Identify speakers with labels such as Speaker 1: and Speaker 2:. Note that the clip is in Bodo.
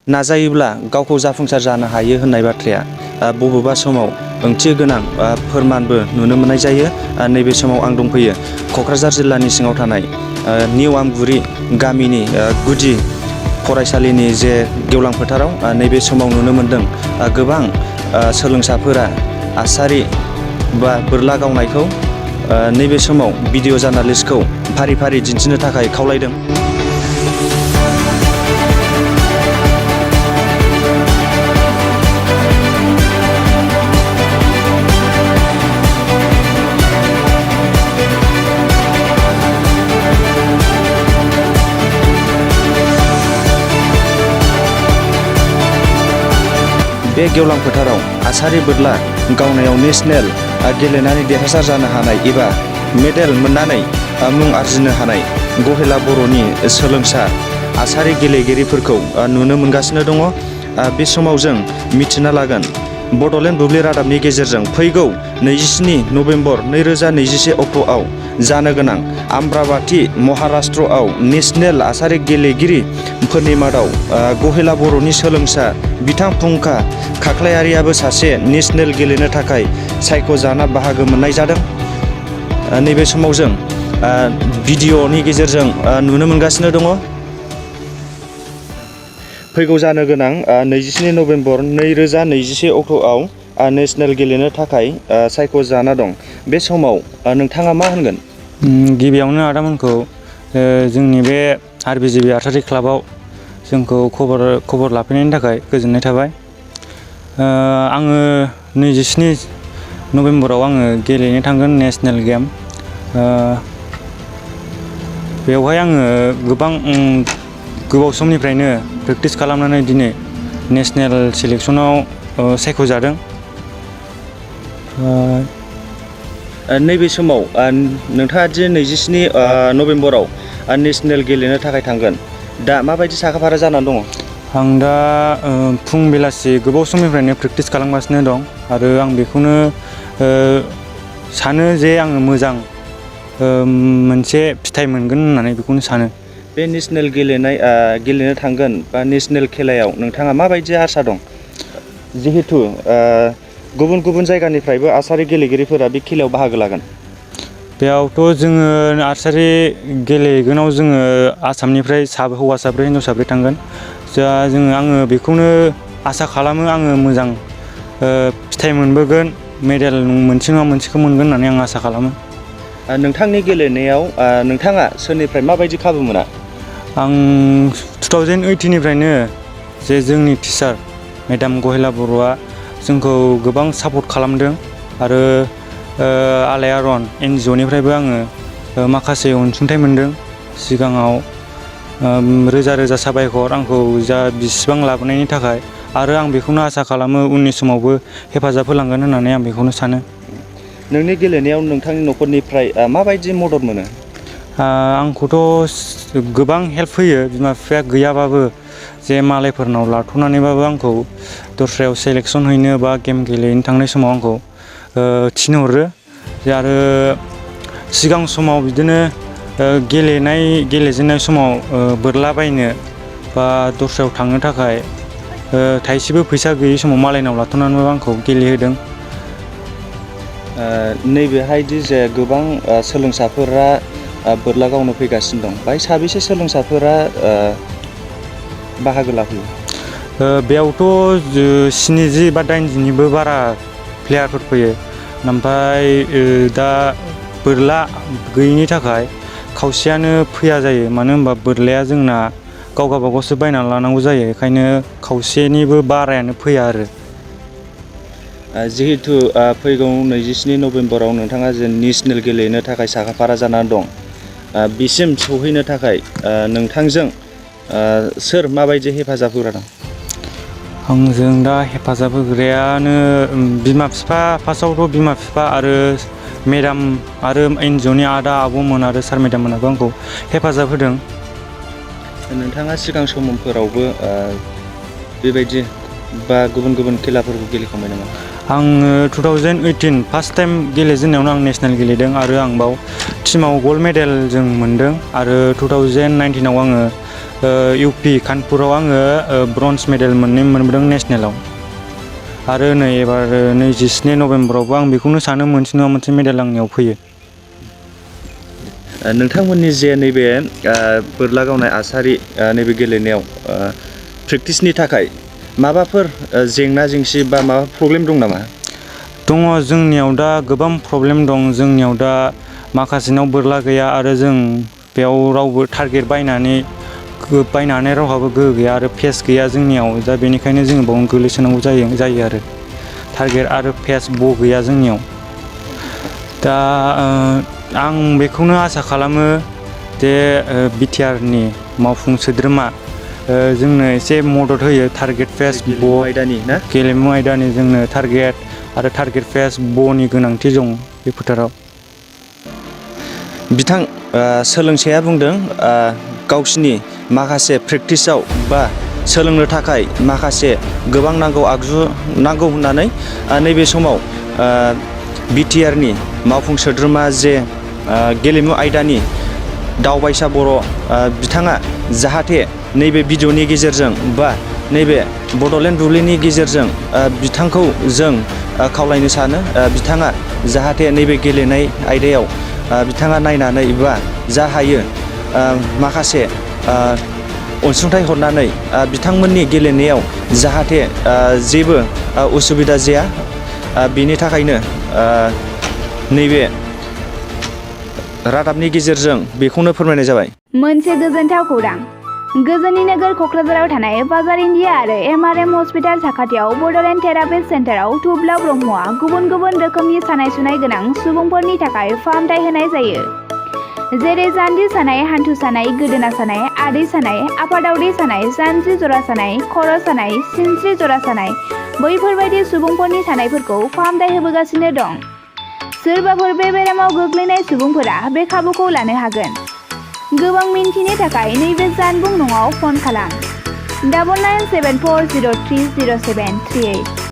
Speaker 1: नाजायोब्ला गावखौ जाफुंसार जानो हायो होननाय बाथ्राया बबेबा समाव ओंथि गोनां फोरमानबो नुनो मोननाय जायो। नैबे समाव आं दंफैयो क'क्राझार जिल्लानि सिङाव थानाय निउ आमगुरि गामिनि गुदि फरायसालिनि जे गेवलां फोथाराव नैबे समाव नुनो मोनदों गोबां सोलोंसाफोरा आसारि बा बोरला गावनायखौ नैबे समाव भिडिअ जार्नालिस्टखौ फारि फारि दिन्थिनो थाखाय खावलायदों। बे गेवलां फोथाराव आसारि बोरला गावनायाव नेसनेल गेलेनानै देरहासार जानो हानाय एबा मेडेल मोननानै मुं आरजिनो हानाय गहेला बर'नि सोलोंसा आसारि गेलेगिरिफोरखौ नुनो मोनगासिनो दङ। बे समाव जों मिथिना लागोन बड'लेण्ड बुब्लि रादाबनि गेजेरजों फैगौ 27 नभेम्बर 2021 अक्ट'आव जानो गोनां आम्राबाती महाराष्ट्रआव नेसनेल आसारि गेलेगिरिफोरनि मादाव गहेला बर'नि सोलोंसा बिथां फुंखा खाख्लायारियाबो सासे नेसनेल गेलेनो थाखाय सायख'जाना बाहागो मोननाय जादों। नैबे समाव जों भिडिअनि गेजेरजों नुनो मोनगासिनो दङ। फैगौ जानो गोनां 27 नभेम्बर 2021 अक्ट'आव नेसनेल गेलेनो थाखाय सायख'जाना दं। बे समाव नोंथाङा मा होनगोन?
Speaker 2: गिबियावनो आदामोनखौ जोंनि बे आरबिजिबि आर्सारि क्लाबाव जोंखौ खबर लाफैनायनि थाखाय गोजोननाय थाबाय। आङो 27 नभेम्बराव आङो गेलेनो थांगोन नेसनेल गेम। बेवहाय आङो गोबाव समनिफ्रायनो प्रेक्टिस खालामनानै दिनै नेसनेल सिलेक्सनाव सायख'जादों।
Speaker 1: नैबे समाव नोंथाङा दि 27 नभेम्बराव नेसनेल गेलेनो थाखाय थांगोन, दा माबायदि साखाफारा जानानै दङ?
Speaker 2: आं दा फुं बेलासि गोबाव समनिफ्रायनो प्रेक्टिस खालामगासिनो दं आरो आं बेखौनो सानो जे आङो मोजां मोनसे फिथाइ मोनगोन होननानै बेखौनो सानो।
Speaker 1: बे नेसनेल गेलेनो थांगोन बा नेसनेल खेलायाव नोंथाङा माबायदि आसा दं? जिहेथु गुबुन गुबुन जायगानिफ्रायबो आसारि गेलेगिरिफोरा बे खेलायाव बाहागो लागोन।
Speaker 2: बेयावथ' जोङो आर्सारि गेलेगोनाव जोङो आसामनिफ्राय हौवा साब्रै हिन्जाव साब्रै थांगोन। आङो बेखौनो आसा खालामो, आङो मोजां फिथाइ मोनबोगोन, मेडेल मोनसे नङा मोनसेखौ मोनगोन होननानै आं आसा खालामो।
Speaker 1: नोंथांनि गेलेनायाव नोंथाङा सोरनिफ्राय माबायदि खाबु मोना?
Speaker 2: आं 2018निफ्रायनो जे जोंनि टिचार मेडाम गहेला बर'आ जोंखौ गोबां सापर्ट खालामदों आरो आलायारन NGO निफ्रायबो आङो माखासे अनसुंथाइ मोनदों। सिगाङाव रोजा रोजा साबायखर आंखौ बिसिबां लाबोनायनि थाखाय, आरो आं बेखौनो आसा खालामो उननि समावबो हेफाजाब होलांगोन होननानै आं बेखौनो सानो।
Speaker 1: नोंनि गेलेनायाव नोंथांनि न'खरनिफ्राय माबायदि मदद मोनो?
Speaker 2: आंखौथ' गोबां हेल्प होयो। बिमा बिफाया गैयाबाबो जे मालायफोरनाव लाथ'नानैबाबो आंखौ दस्रायाव सेलेक्सन हैनो बा गेम गेलेनो थांनाय समाव आंखौ थिनहरो। आरो सिगां समाव बिदिनो गेलेजेननाय समाव बोरला बायनो बा दस्रायाव थांनो थाखाय थाइसेबो फैसा गैयै समाव मालायनाव लाथ'नानैबाबो आंखौ गेलेहोदों।
Speaker 1: नैबेहायदि जे गोबां सोलोंसाफोरा बोरला गावनो फैगासिनो दं, बाहाय साबेसे सोलोंसाफोरा बाहागो लाफैयो?
Speaker 2: बेयावथ' 70 बा 80निबो बारा प्लेयारफोर फैयो। ओमफ्राय दा बोरला गैयिनि थाखाय खावसेयानो फैया जायो। मानो होनबा बोरलाया जोंना गाव गावबागावसो बायनानै लानांगौ जायो, बेखायनो खावसेनिबो बारायानो फैया आरो।
Speaker 1: जिहेतु फैगौ 27 नभेम्बराव नोंथाङा जे नेसनेल गेलेनो थाखाय साखाफारा जानानै दं, बिसिम सौहैनो थाखाय नोंथांजों सोर माबायदि हेफाजाब होग्रा दं?
Speaker 2: आंजों दा हेफाजाब होग्रायानो बिमा बिफा, फार्स्टआवथ' बिमा बिफा आरो मेडाम आरो NGO नि आदा आब'मोन आरो सार मेडाममोनाबो आंखौ हेफाजाब होदों।
Speaker 1: नोंथाङा सिगां समफोरावबो बेबायदि बा गुबुन गुबुन खेलाफोरखौ गेलेखांबाय नामा?
Speaker 2: आङो 2018 फार्स्ट टाइम गेलेजेननायावनो आं नेसनेल गेलेदों आरो आं बाव टिमाव गल्ड मेडेल जों मोनदों। आरो 2019आव आङो UP कानपुराव आङो ब्रन्ज मेडेल मोनबोदों नेसनेलाव आरो नै एबार 27 नभेम्बरावबो आं बेखौनो सानो मोनसे नङा मोनसे मेडेल आंनियाव फैयो।
Speaker 1: नोंथांमोननि जे नैबे बोरला गावनाय आर्चारि नैबे गेलेनायाव प्रेक्टिसनि थाखाय माबाफोर जेंना जेंसि बा माबा प्रब्लेम दं नामा?
Speaker 2: दङ, जोंनियाव दा गोबां प्रब्लेम दं। जोंनियाव दा माखासेनाव बोरला गैया आरो जों बेयाव रावबो टारगेट बायनानै रावहाबो गोहो गैया आरो फेस गैया जोंनियाव। दा बेनिखायनो जोङो बावनो गोलैसोनांगौ जायो आरो टारगेट आरो फेस गैया जोंनियाव। दा आं बेखौनो आसा खालामो जे बिटिआरनि मावफुं सोद्रोमा जोंनो एसे मदद होयो टारगेट फेस गेलेमु आयदानि जोंनो टारगेट आरो टारगेट फेस बनि गोनांथि दं बे फोथाराव।
Speaker 1: बिथां सोलोंसाया बुंदों गावसिनि माखासे प्रेक्टिसाव बा सोलोंनो थाखाय माखासे गोबां आगजु नांगौ होननानै नैबे समाव बिटिआरनि मावफुं सोद्रोमा जे गेलेमु आयदानि दावबायसा बर' बिथाङा जाहाथे नैबे भिडिअनि गेजेरजों बा नैबे बड'लेण्ड बुब्लिनि गेजेरजों बिथांखौ जों खावलायनो सानो बिथाङा जाहाथे नैबे गेलेनाय आयदायाव बिथाङा नायनानै बा जा हायो माखासे अनसुंथाइ हरनानै बिथांमोननि गेलेनायाव जाहाथे जेबो उसुबिदा जाया बेनि थाखायनो नैबे रादाबनि गेजेरजों बेखौनो फोरमायनाय जाबाय।
Speaker 3: मोनसे गोजोनथाव खौरां। गोजोननि नोगोर क'क्राझाराव थानाय बाजार इन्डिया आरो MRM हस्पिटाल साखाथियाव बड'लेण्ड थेरापिस्ट सेन्टाराव थुब्ला ब्रह्मआ गुबुन गुबुन रोखोमनि सानाय सुनाय गोनां सुबुंफोरनि थाखाय फाहामथाय होनाय जायो। जेरै जान्जि सानाय, हान्थु सानाय, गोदोना सानाय, आदै सानाय, आफादावदै सानाय, जानजि जरा सानाय, खर' सानाय, सिनस्रि जरा सानाय बैफोरबायदि सुबुंफोरनि सानायफोरखौ फाहामथाय होबोगासिनो दं। सोरबाफोर बे बेरामाव गोग्लैनाय सुबुंफोरा बे खाबुखौ लानो हागोन। गोबां मिन्थिनो थाखाय नैबे जानबुं नङाव फन खालाम 9974030738।